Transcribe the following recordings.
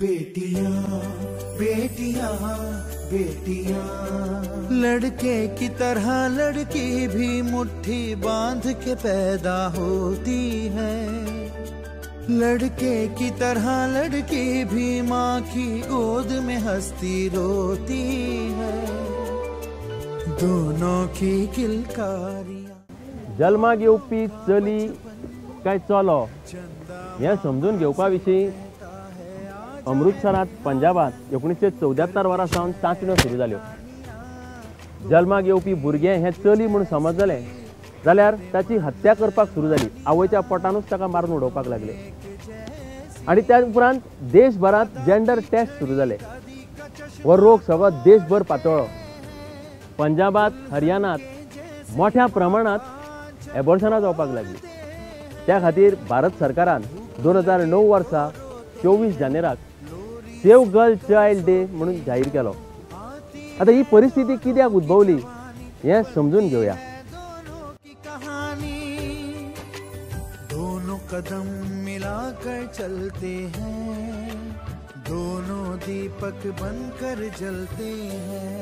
बेटियां बेटियां बेटियां, लड़के की तरह लड़की भी मुट्ठी बांध के पैदा होती है। लड़के की तरह लड़की भी माँ की गोद में हंसती रोती है। दोनों की किलकारियां। जल्माक येवपी चली काय चलो हें समजून घेवपा विशीं अमृतसरांत पंजाबांत 1974 वर्सा सावन चांचण्यो सुरू जाल्यो। जल्माक येवपी भुरगें हें चली म्हूण समजलें जाल्यार ताची हत्या करपाक सुरू जाली। आवयच्या पोटानूच ताका मारून उडोवपाक लागले आनी त्या उपरांत देशभरांत जेंडर टेस्ट सुरू जाले। हो रोग सगळो देशभर पातळ्ळो। पंजाबांत, हरियाणांत मोठ्या प्रमाणांत एबॉर्शनां जावपाक लागलीं। त्या खातीर भारत सरकारान 2009 वर्सा 24 जानेराक सेव गर्ल चायल्ड डे म्हणून जाहीर केलो। आतां ही परिस्थिती कित्याक उद्भवली हें समजून घेवया। दोनों कदम मिलाकर चलते हैं, दोनों दीपक बनकर जलते हैं।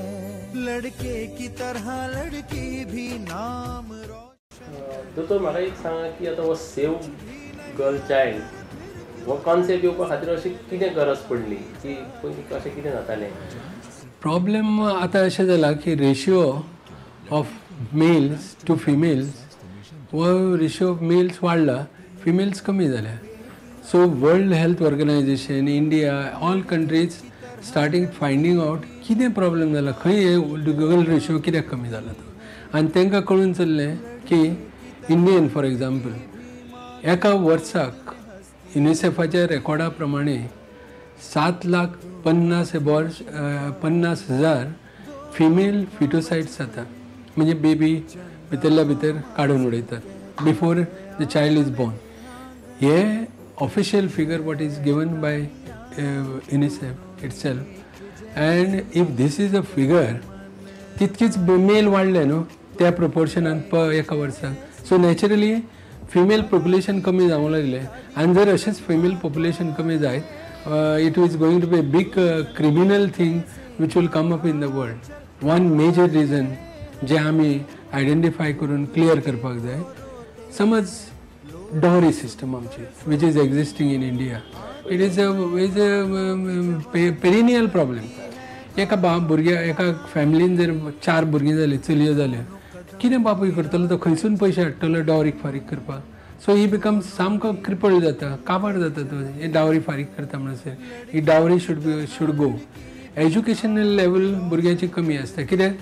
लड़के की तरह लड़की भी नाम रोशन। दोतोर, म्हाका एक सांगा की आतां हो सेव गर्ल चायल्ड हो कॉन्सेप्ट येवपा खातीर अशी कितें गरज पडली की पयलीं अशें कितें जातालें? प्रॉब्लेम आतां अशें जाला की ratio of males to females हो रेशियो ऑफ मेल्स वाडला, फिमेल्स कमी जाल्या। So World Health Organization, India, all countries starting finding out कितें प्रॉब्लेम जाला, खंय हे गर्ल रेशियो कित्याक कमी जाला तो। आनी तांकां कळून चल्लें की इंडियन फॉर एग्जाम्पल एका वर्साक युनिसेफाच्या रेकॉर्डा प्रमाणे 7,50,000 फिमेल फिटोसायड्स जाता, म्हणजे बेबी भितरल्या भितर काडून उडयतात before the child is born. हे official figure what is given by UNICEF itself. And if this is a figure, तितकीच मेल वाडले न्हू त्या प्रोपोर्शनान एका वर्साक। सो नॅचरली फिमेल पॉप्युलेशन कमी जावंक लागलें आनी जर अशेंच फिमेल पॉप्युलेशन कमी जायत, it is going to be a big criminal thing which will come up in the world. One major reason जे आमी आयडेंटिफाय करून क्लियर करपाक जाय, समज डॉवरी सिस्टम आमची which is existing in India, it is a perennial problem. एका भुरग्या एका फॅमिलीन जर 4 भुरगीं जालीं, चलयो जाल्यो, कितें बापूय करतलो तो खंयसून पयशे हाडटलो डावरीक फारीक करपाक? सो ही बिकम्स सामको क्रिपल जाता, काबार जाता तो हे डावरी फारीक करता म्हणसर। ही dowry should be should go. Educational level भुरग्याची कमी आसता। कित्याक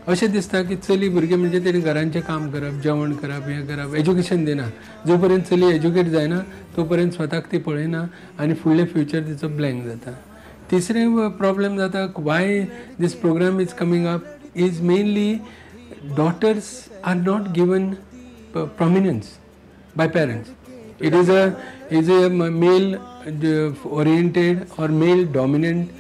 अशें दिसता की चली भुरगें म्हणजे तेणी घरांचें काम करप, जेवण करप, हें करप, एज्युकेशन दिना। जो पर्यंत चली एज्युकेट जायना तो पर्यंत स्वताक ती पळयना आनी फुडलें फ्युचर तिचो ब्लँक जाता। तिसरें प्रॉब्लेम जाता, why this program is coming up is mainly daughters are not given prominence by parents. It is a male oriented or male dominant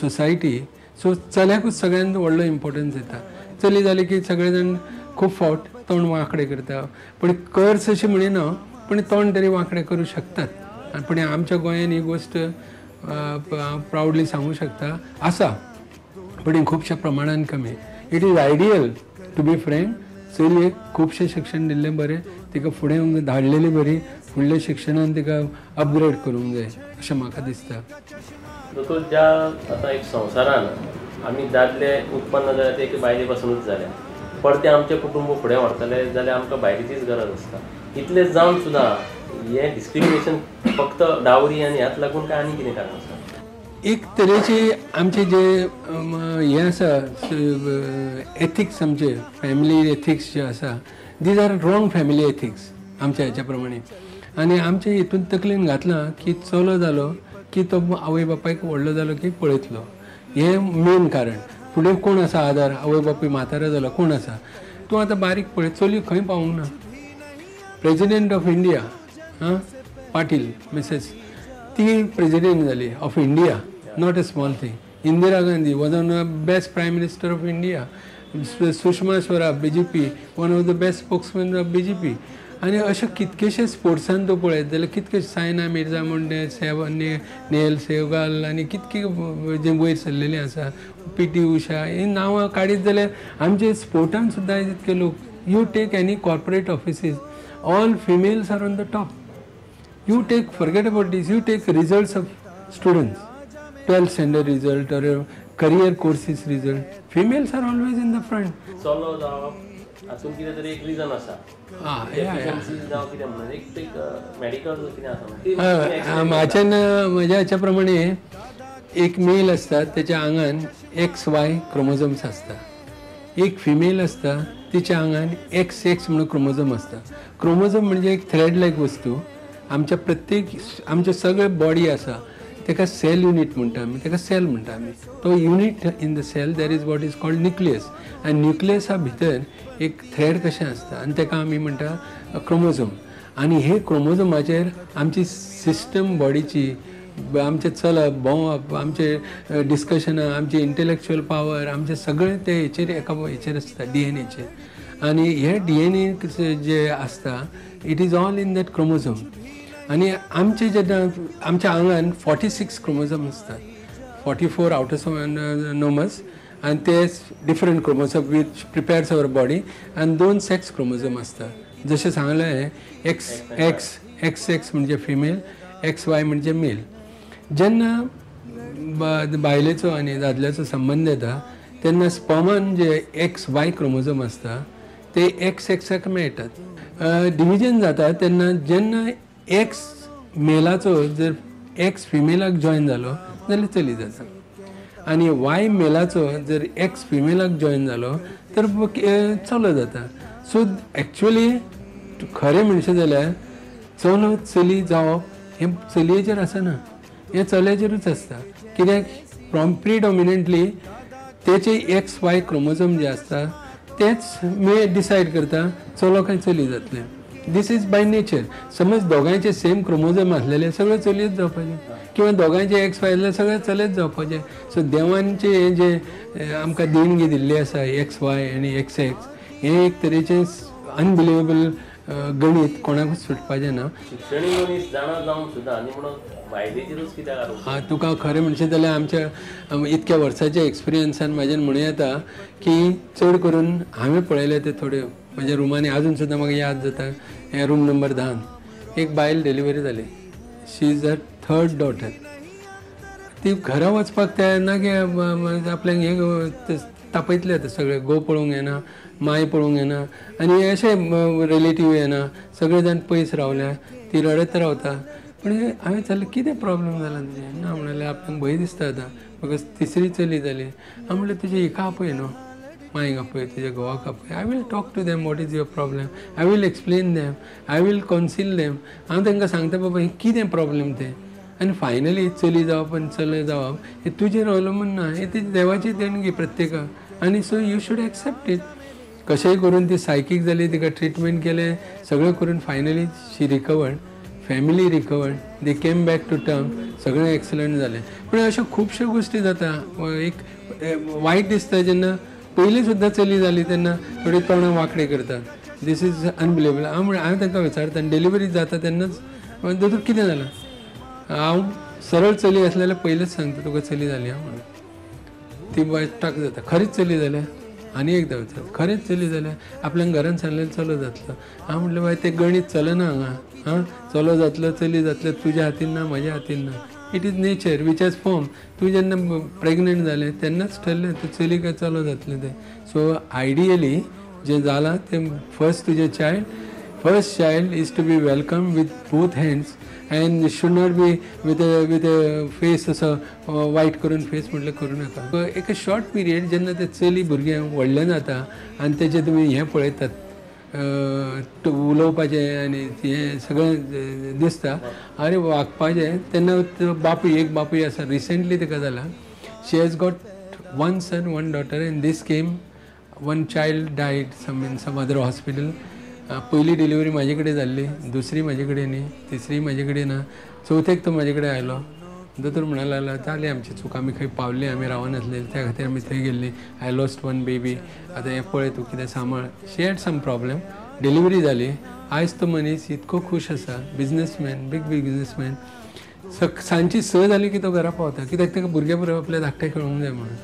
society. So चल्याकूच सगळ्यांत व्हडलो इम्पॉर्टन्स दिता। चली जाली की सगळे जाण खूब फावट तोंड वांकडें करता, पूण कर्स अशें म्हणिना, पूण तोंड तरी वांकडें करूं शकतात। पूण आमच्या गोंयान ही गोश्ट हांव प्रावडली सांगूं शकता आसा, पूण खुबश्या प्रमाणान कमी। It is ideal to be frank, चलयेक खुबशें शिक्षण दिल्लें बरें, तिका फुडें धाडलेली बरी, फुडल्या शिक्षणान तिका अपग्रेड करूंक जाय अशें म्हाका दिसता। दोतोर, ज्या आतां एक संवसारान आमी दादले उत्पन्न जाल्या ते एके बायले पासुनूच जाल्या, परतें आमचें कुटुंब फुडें व्हरतले जाल्यार आमकां बायलेचीच गरज आसता। इतलें जावन सुद्दां हें डिस्क्रिमिनेशन फक्त डावरी आनी ह्याच लागून काय आनी कितें कारण आसा? एक तरेचे आमचे जे हें आसा एथिक्स, आमचे फॅमिली एथिक्स जे आसा, these are wrong family ethics आमच्या हेच्या प्रमाणे। आनी आमचे हितून तकलेन घातलां की चलो जालो की तो आवय बापायक व्हडलो जालो की पळयतलो, हें मेन कारण। फुडें कोण आसा आदार, आवय बापूय म्हातारो जालो कोण आसा? तूं आतां बारीक पळय, चलयो खंय पावूंक ना। प्रेजिडेंट ऑफ इंडिया आं पाटील मिसेस, ती प्रेजिडेंट जाली of India, not a small thing. Indira Gandhi was one of the best prime minister of India. Sushma Swaraj, BJP, one of the best spokesmen of BJP. आनी अशे कितकेशे स्पोर्ट्सान तूं पळयत जाल्यार कितके सायना मिर्जा म्हूण नेहल सेहगाल आनी कितके जे वयर सरलेले आसा, पी टी उषा, ही नांवां काडीत जाल्यार आमचे स्पोर्टान सुद्दां इतके लोक. You take any corporate offices, all females are on the top. You take, forget about this, you take results of students, 12th standard result or career courses result, females are always in the front. चलो जावप हातूंत कितें तरी एक reason आसा, कितें म्हणून एक मेडिकल कितें आसा. म्हाज्यान म्हज्या हाच्या प्रमाणे एक मेल आसता तेच्या आंगान एक्स वाय क्रोमोझोम्स आसता, एक फिमेल आसता तिच्या आंगान एक्स एक्स म्हणून क्रोमोझोम आसता. क्रोमोझोम म्हणजे एक थ्रेड लायक वस्तू. आमच्या प्रत्येक आमचे सगळे बॉडी आसा तेका सेल युनीट म्हणटा आमी, तेका सेल म्हणटा आमी. तो unit in the cell there is what is called nucleus, आनी न्युक्लियसा भितर एक थ्रेड कशें आसता आनी तेका आमी म्हणटा क्रोमोझोम. आनी हे क्रोमोझोमाचेर आमची सिस्टम बॉडीची, आमचें चलप भोंवप, आमचें डिस्कशनां, आमची इंटलेक्चुअल पावर, आमचें सगळें ते हेचेर एका हेचेर आसता, डी एन एचेर. आनी हे डी एन ए जे आसता it is all in that chromosome. आनी आमचे जेन्ना आमच्या आंगान 46 क्रोमोझोम आसतात, 44 आउटोसोमस आनी ते different chromosome which prepares our body, आनी 2 सेक्स क्रोमोझोम आसतात. जशें सांगलें एक्स एक्स एक्स एक्स म्हणजे फिमेल, एक्स वाय म्हणजे मेल. जेन्ना बायलेचो आनी दादल्याचो संबंद येता तेन्ना स्पर्मान जे एक्स वाय क्रोमोझोम आसता ते एक्स एक्साक मेळटात. डिविजन जाता तेन्ना जेन्ना एक्स मेलाचो जर एक्स फिमेलाक जॉयन जालो जाल्यार चली जाता, आनी वाय मेलाचो जर एक्स फिमेलाक जॉयन जालो तर चलो जाता. सो एक्चुअली खरें म्हणशें जाल्यार चलो चली जावप हें चलयेचेर आसना, हें चल्याचेरूच आसता. कित्याक प्रिडॉमिनंटली तेचे एक्स वाय क्रोमोझोम जे आसता तेच मे डिसायड करता चलो काय चली जातलें. This is by nature. समज दोगांयचे सेम क्रोमोझोम आसलेले सगळे चलयेच जावपाचे, किंवा दोगांयचे एक्स वाय आसल्यार सगळे चलेच जावपाचे. सो देवांचे हे जे आमकां देणगी दिल्ली आसा एक्स वाय आनी एक्स एक्स, हें एक तरेचें अनबिलिवेबल गणीत, कोणाकूच सुटपाचें ना. शिक्षणीक मनीस जाणा जावन सुद्दां आनी म्हणून बायलेचेरूच कित्याक आरोप? तुका खरें म्हणशें जाल्यार आमच्या इतक्या वर्साच्या एक्सपिरियन्सान म्हाज्यान म्हणूं येता की चड करून हांवें पळयलें ते थोड्यो म्हज्या रुमांनी आजून सुद्दां म्हाका याद जाता. हें रूम नंबर 10 एक बायल डिलिव्हरी जाली, she is a third daughter. ती घरा वचपाक तयार ना की आपल्याक हें तापयतले आतां सगळे, घोव पळोवंक येना, माय पळोवंक येना, आनी अशें रिलेटीव येना, सगळे जाण पयस रावल्या, ती रडत रावता. पूण हांवें विचारलें कितें प्रॉब्लम जाला तुजें? ना म्हणलें आपल्याक भंय दिसता आतां, म्हाका तिसरी चली जाली. हांव म्हणलें तुजें हिका आपय न्हू, मायक आपय, तुज्या घोवाक आपय, I will talk to them what is your problem, I will explain them, I will counsel them. हांव तांकां सांगता बाबा हें कितें प्रॉब्लम तें. आनी फायनली चली जावप आनी चले जावप हें तुजेर अवलंबून ना, हें ती देवाची देणगी प्रत्येकाक, आनी so you should accept it. कशेंय करून ती सायकीक जाली, तिका ट्रिटमेंट केलें, सगळें करून finally she recovered, family recovered, they came back to term, सगळें एक्सलंट जालें. पूण अश्यो खुबश्यो गोश्टी जाता. एक वायट दिसता जेन्ना पयलीं सुद्दां चली जाली तेन्ना थोडी तोंडां वांकडी करतात. This is unbelievable. हांव हांवें तांकां विचारता आनी डिलिव्हरी जाता तेन्नाच दोतोर कितें जालां? हांव सरळ चली आसलें जाल्यार पयलींच सांगता तुका चली जाली हां म्हणून. ती बाय टाक जाता, खरीच चली जाल्या? आनी एकदां विचारता खरेंच चली जाल्या? आपल्याक घरान सांगलें चलो जातलो. हांव म्हणलें बाय तें गणीत चलना हांगा, हां चलो जातलो चली जातलें तुज्या हातीन ना म्हज्या हातीन ना. It is nature which has form. तूं जेन्ना प्रेग्नंट जालें तेन्नाच ठरलें तूं चली काय चलो जातलें तें. सो आयडियली जें जालां तें फर्स्ट तुजें child, first child is to be welcome with both hands and should not be with a face असो वायट करून फेस म्हटल्यार करूं नाका. एक शॉर्ट पिरियड जेन्ना तें चली भुरगें व्हडलें जाता आनी तेजें तुमी हें पळयतात उलोवपाचें आनी हें सगळें दिसता आनी वागपाचें तेन्ना बापूय, एक बापूय आसा रिसेंटली ताका जाला, she has got one son one daughter and this came one child died some in some other hospital. पयली डिलिव्हरी म्हाजे कडेन जाल्ली, दुसरी म्हाजे कडेन न्ही, तिसरी म्हाजे कडेन ना, चवथेक तो म्हाजे कडेन आयलो. दोतोर म्हणूंक लागलो जाली आमची चूक, आमी खंय पावली, आमी रावनासले त्या खातीर आमी थंय गेल्ली, I lost one baby, आतां हें पळय तूं कितें सांबाळ. She had some problem, delivery जाली, आयज तो मनीस इतको खूश आसा, बिजनसमॅन, बीग बिजनसमॅन. सांजची 6 जाली की तो घरा पावता, कित्याक ताका भुरग्या बरोबर आपल्या धाकटे खेळोंक जाय म्हणून.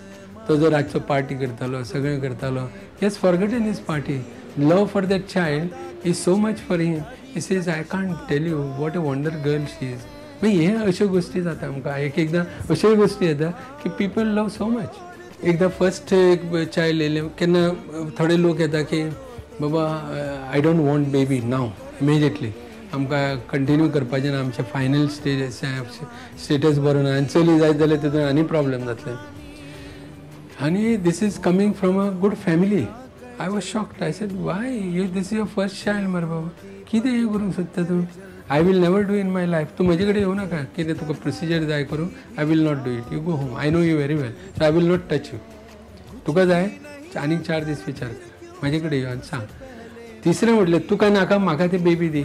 तो जो रातचो पार्टी करतालो, सगळें करतालो, he has forgotten his party. Love for that child is so much for him. He says I can't tell you what a wonder girl she is. मागीर हे अश्यो गोश्टी जाता आमकां. एक एकदां अश्योय गोश्टी येता की पीपल लव सो मच. एकदां फर्स्ट एक चायल्ड येयलें, केन्ना थोडे लोक येता की बाबा I don't want baby now immediately, आमकां कंटिन्यू करपाचें ना, आमचें फायनल स्टेटस बरो ना, आनी चली जायत जाल्यार तितून आनी प्रॉब्लम जातले. आनी this is coming from a good family. I was shocked. I said why you, this is your first child मरे बाबा, कितें हें करूंक सोदता तूं? I will never do in my life. तूं म्हजे कडेन येवं नाका, कितें तुका प्रोसिजर जाय करूं, I will not do it, you go home, I know you very well, so I will not touch you. तुका जाय आनीक 4 दीस विचार कर, म्हजे कडेन यो आनी सांग. तिसरें म्हटलें तुका नाका, म्हाका तें बेबी दी,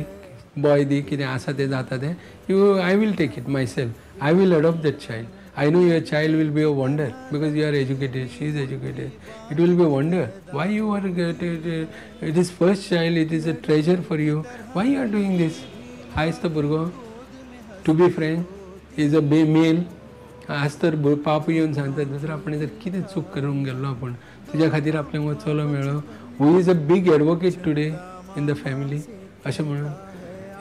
बॉय दी, कितें आसा तें जाता तें, you, I will take it myself, I will adopt that child. I know your child will be a wonder because you are educated, she is educated. It will be a wonder. Why you are, it is first child, it is a treasure for you. Why you are doing this? आयज तो भुरगो, to be frank, is a male. आज तर पाप येवन सांगता दुसरो आपण जर कितें चूक करूंक गेल्लो आपूण, तुज्या खातीर आपल्याक हो चलो मेळ्ळो, who is a big advocate today in the family, अशें म्हणून.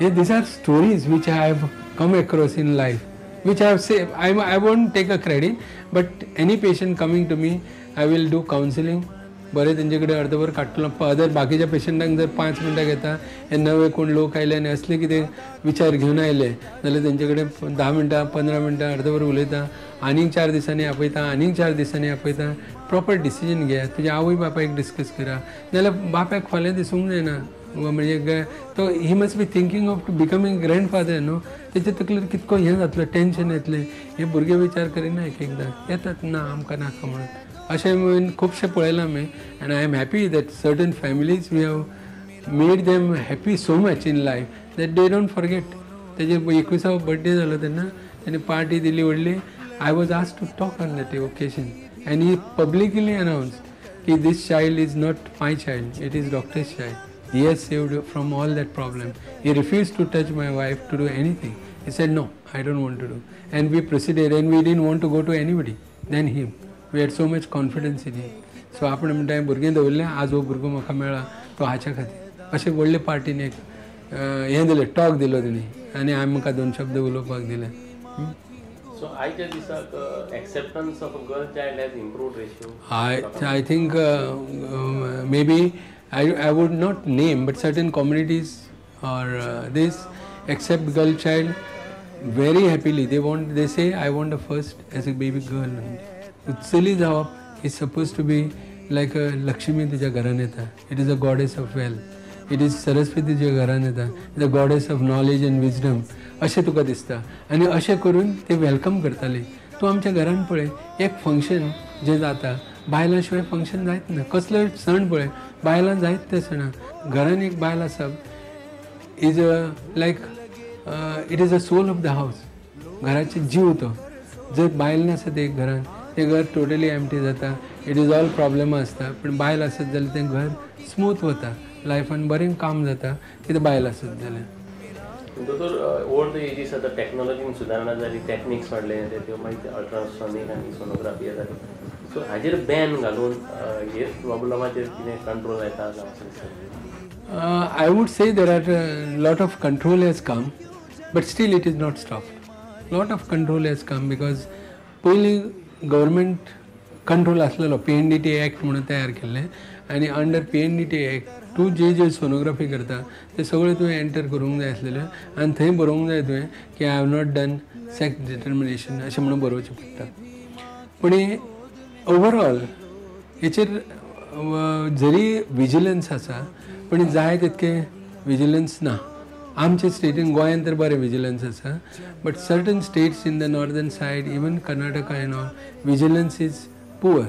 हे these are stories which I have come across in life, which I have said, I won't take a credit, but any patient coming to me, I will do counseling. बरें तेंचे कडेन अर्दवर काडटलो. Other बाकीच्या पेशंटांक जर 5 मिनटां घेता, हे नवे कोण लोक आयले आनी असले कितें विचार घेवन आयले जाल्यार तेंचे कडेन 10 मिनटां 15 मिनटां अर्दवर उलयता, आनीक 4 दिसांनी आपयता, आनीक 4 दिसांनी आपयता. प्रॉपर डिसिजन घेया, तुज्या आवय बापायक डिस्कस करा, नाजाल्यार बापायक फाल्यां दिसूंक जायना, म्हणजे तो he must be thinking of becoming grandfather न्हू, तेच्या तकलेर कितको हें जातलो, टेंशन येतलें. हे भुरगे विचार करिना, एक एकदां येतात ना आमकां नाका म्हणून. अशें खुबशें पळयलां आमी. And I am happy that certain families we have made them happy so much in life that they don't forget. तेजे 21वो बर्थडे जालो तेन्ना तेणी पार्टी दिली व्हडली. I was asked to talk on that occasion and he publicly announce की this child is not my child, it is doctor's child. He has saved from all that problem. He refused to touch my wife, to do anything. He said, no, I don't want to do. And we proceeded and we didn't want to go to anybody than him. We had so much confidence in him. So आपण म्हणटा भुरगें दवरलें, आज हो भुरगो म्हाका मेळ्ळा तो हाच्या खातीर. अशें व्हडले पार्टीन एक हें दिलें, टॉक दिलो तेणी आनी हांवें म्हाका 2 शब्द उलोवपाक दिले. So आयच्या दिसाक acceptance of a girl child has improved ratio? I think maybe I would not name, but certain communities or this accept girl child very happily. They want, they say, I want a first as a baby girl. चली जावप is supposed to be like a Lakshmi तुज्या घरान येता. It is a goddess of wealth. It is Saraswati तुज्या घरान येता. The goddess of knowledge and wisdom. अशें तुका दिसता आनी अशें करून ते welcome करताले. तूं आमच्या घरान पळय, एक फंक्शन जें जाता बायलां शिवाय फंक्शन जायत ना. कसलोय सण पळय, बायलां जायत त्या सणाक. घरान एक बायल आसप is a like it is a soul of the house. घराचे जीव तो. जर बायल नासत एक घरान, तें घर टोटली एम्प्टी जाता. It is all प्रॉब्लेमां आसता. पूण बायल आसत जाल्यार तें घर स्मूथ वता, लायफान बरें काम जाता कितें बायल आसत जाल्यार. दोतोर, ओवर the ages आतां टॅक्नोलॉजीन सुदारणा जाली, टॅक्निक्स वाडले, त्यो मागीर अल्ट्रासॉनीक आनी सोनोग्राफी जाली. सो हाजेर बॅन घालून हे प्रॉब्लमाचेर कितें कंट्रोल येता जावं अशें दिसता? I would say there are lot of control has come, but still it is not stop. Lot of control has come because पयलीं गव्हर्मेंट कंट्रोल आसलेलो, PNDT act म्हणून तयार केल्लें आनी अंडर PNDT act तूं जे जे सोनोग्राफी करता ते सगळें तुवें एंटर करूंक जाय आसलेलें आनी थंय बरोवंक जाय तुवें की I have not done sex determination अशें म्हणून बरोवचें पडटा. पूण ओवरऑल हेचेर जरी विजिलन्स आसा पूण जाय तितकें विजिलन्स ना. आमच्या स्टेटीन गोंयांत तर बरें विजिलन्स आसा, but certain states in the northern side, even Karnataka and all, vigilance is poor.